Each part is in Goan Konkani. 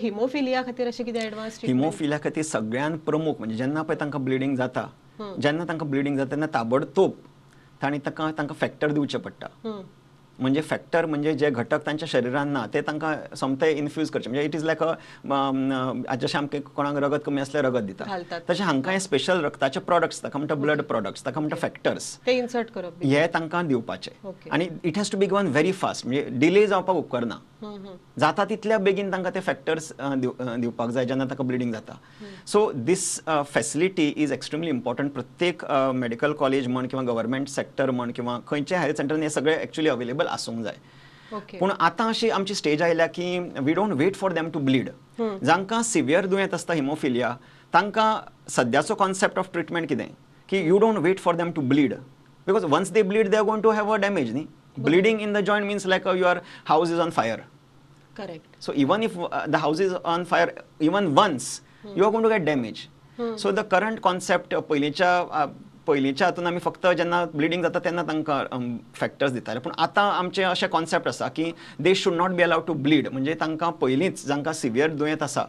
हिमोफिलिया खातीर अशें कितें एडवान्स ट्रिटमेंट? हिमोफिलिया खातीर सगळ्यात प्रमुख म्हणजे जेन्ना पळय तांकां ब्लिडींग जाता, जेन्ना तांकां ब्लिडींग जाता तेन्ना ताबडतोब तांणी तांकां फॅक्टर दिवचे पडटा. म्हणजे फॅक्टर म्हणजे जे घटक तांच्या शरिरान ना ते तांकां सोमते इन्फ्यूज करचे. म्हणजे it is like अ, जशें आमकां कोणाक रगत कमी आसल्यार रगत दिता, घालतात. तशें हांकां हे स्पेशल रक्ताचे प्रॉडक्ट्स, ताका म्हणटा ब्लड प्रॉडक्ट्स, ताका म्हणटा फॅक्टर्स. ते इन्सर्ट करप बी. हे तांकां दिवपाचे आनी it has to be given very fast, म्हणजे डिले जावपाक उपकारना. जाता तितल्या बेगीन तांकां ते फॅक्टर्स दिवपाक जाय जेन्ना ताका ब्लिडींग जाता. So this facility is extremely important. प्रत्येक मेडिकल कॉलेज म्हण किंवा गव्हर्मेंट सेक्टर म्हण किंवा खंयच्याय हेल्थ सेंटरान हे सगळे एक्चुअली अवेलेबल आसूंक जाय. पूण आतां अशी आमची स्टेज आयल्या की we don't wait for them to bleed. जांकां सिवियर दुयेंत आसता हिमोफिलिया, तांकां सद्याचो कॉन्सेप्ट ऑफ ट्रिटमेंट कितें की you don't wait for them to bleed, because once they bleed, they are going to have a damage न्ही. Bleeding in the joint means like your house is on fire. Correct So even if the house is on fire even once, you are going to get damage. So the current concept, पयलींच्या हातून आमी फक्त जेन्ना ब्लिडींग जाता तेन्ना तांकां फॅक्टर्स दिताले, पूण आतां आमचें अशें कॉन्सेप्ट आसा की they should not be allowed to bleed. म्हणजे तांकां पयलींच, जांकां सिवियर दुयेंत आसा,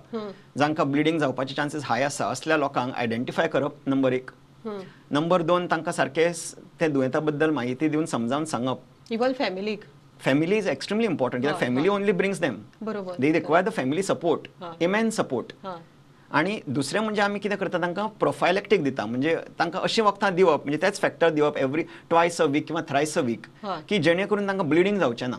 जांकां ब्लिडींग जावपाचे चान्सीस हाय आसा, असल्या लोकांक आयडेंटिफाय करप नंबर एक. नंबर दोन, तांकां सारकें ते दुयेंता बद्दल म्हायती दिवन समजावन सांगप. इवन फॅमिलीक. Family is extremely important कित्याक family only brings them. They require the family support, immense support. आणि दुसरें म्हणजे आमी कितें करता, तांकां प्रोफायलॅक्टीक दिता. म्हणजे तांकां अशीं वखदां दिवप, म्हणजे तेच फॅक्टर दिवप एवरी ट्वायस अ वीक किंवा थ्रायस अ वीक की जेणे करून तांकां ब्लिडींग जावचें ना.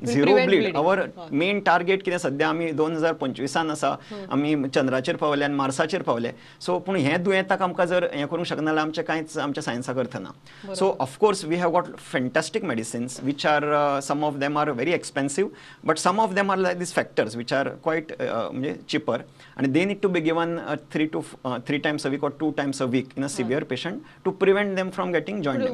Zero bleed our main target. कितें सद्या आमी 2025 आसा, आमी चंद्राचेर पावले आनी मार्साचेर पावले. सो पूण हें दुयेंताक आमकां जर हें करूंक शकना जाल्यार आमचें कांयच आमच्या सायन्साक अर्थ ना. So of course we have got fantastic medicines which are, some of them are very expensive, but some of them are like these factors which are quite म्हणजे चिपर आनी they need to be given three times a week or two times a week in a severe patient to prevent them from getting joint.